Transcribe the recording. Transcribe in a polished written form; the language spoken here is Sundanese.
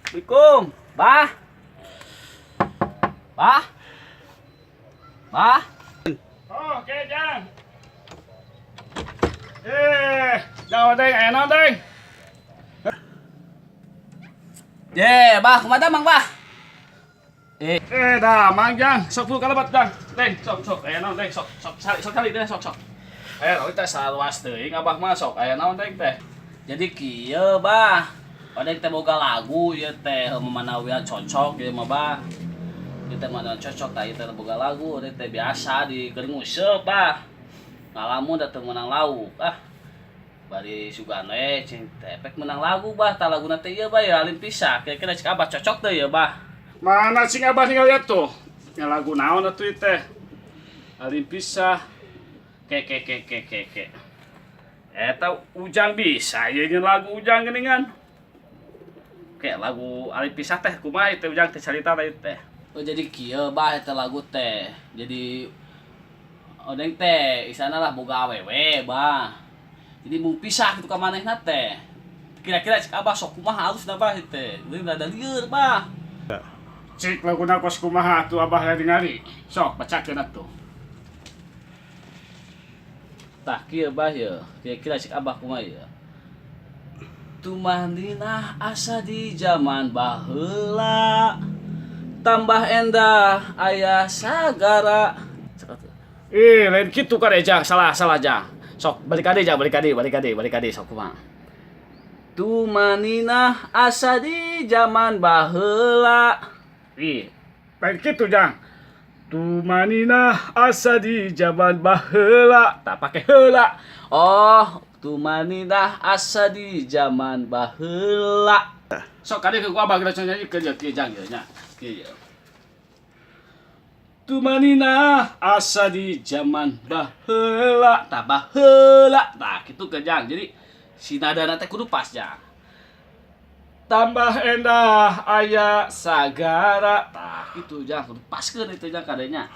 Assalamualaikum. Bah. Bah. Bah. Oh, oke, Jang. Eh, jauh deng, aya naon, Deng? Ye, bah, kumaha, Mang, bah? Eh, Eh, dah, Mang Jang, sok dulu kalebet, Jang. Deng, sok sok, aya naon, Deng, sok sok cari sok cari deh, sok sok. Eh, naon teh saluas teuing abah mah sok aya naon, Deng, teh? Jadi kieu, bah. Odeng teh boga lagu ieu teh memanawian cocok ieu mah, bah. Ieu teh mana cocok tah ieu teh boga lagu, odeng teh biasa di keur nguseup, bah. Ngalamun da teu meunang lauk. Ah. Bari sugan we cing teh pek meunang lagu, bah. Tah laguna teh ieu, bah, ya Alim Pisah. Kira-kira cek abah cocok teh ya, bah? Mana sing abah tinggal lihat tuh. Nya lagu naon atuh ieu teh? Alim Pisah. Ke ke ke ke ke ke. Eta Ujang bisa ieu nyeun lagu Ujang geuningan. Kayak lagu Alim Pisah teh kumaha ieu teh, Ujang teh carita teh teh? Oh, jadi kieu, bah, eta lagu teh. Jadi odeng teh isana lah boga awewe, bah. Jadi mung pisah gitu ka manehna teh. Kira-kira cek abah sok kumaha halusna, bah, ieu teh? Leuwih rada lieur, bah. Cik laguna kos kumaha atuh abah ningali. Sok bacakeun atuh. Tah kieu, bah, ye. Kira-kira cek abah kumaha ieu? Tumaninah asa di zaman baheula tambah endah aya sagara. Cek atuh. Ih, lain kitu kan, Jang. Salah, salah, Jang. Sok balik kade, Jang, balik kade, balik kade, balik kade sok kumaha. Tumaninah asa di zaman baheula. Ih, lain kitu, Jang. Tumaninah asa di zaman baheula. Tak pake heula. Oh, tumaninah asa di zaman baheula. Sok kade ke gua abah kita nyanyi ke kieu, Jang, ieu nya. Kieu. Tumaninah asa di zaman baheula. Tah baheula. Tah kitu ke, Jang. Jadi si nadana teh kudu pas, Jang. Tambah endah aya sagara. Tah kitu, Jang, kudu paskeun itu, Jang, kadenya.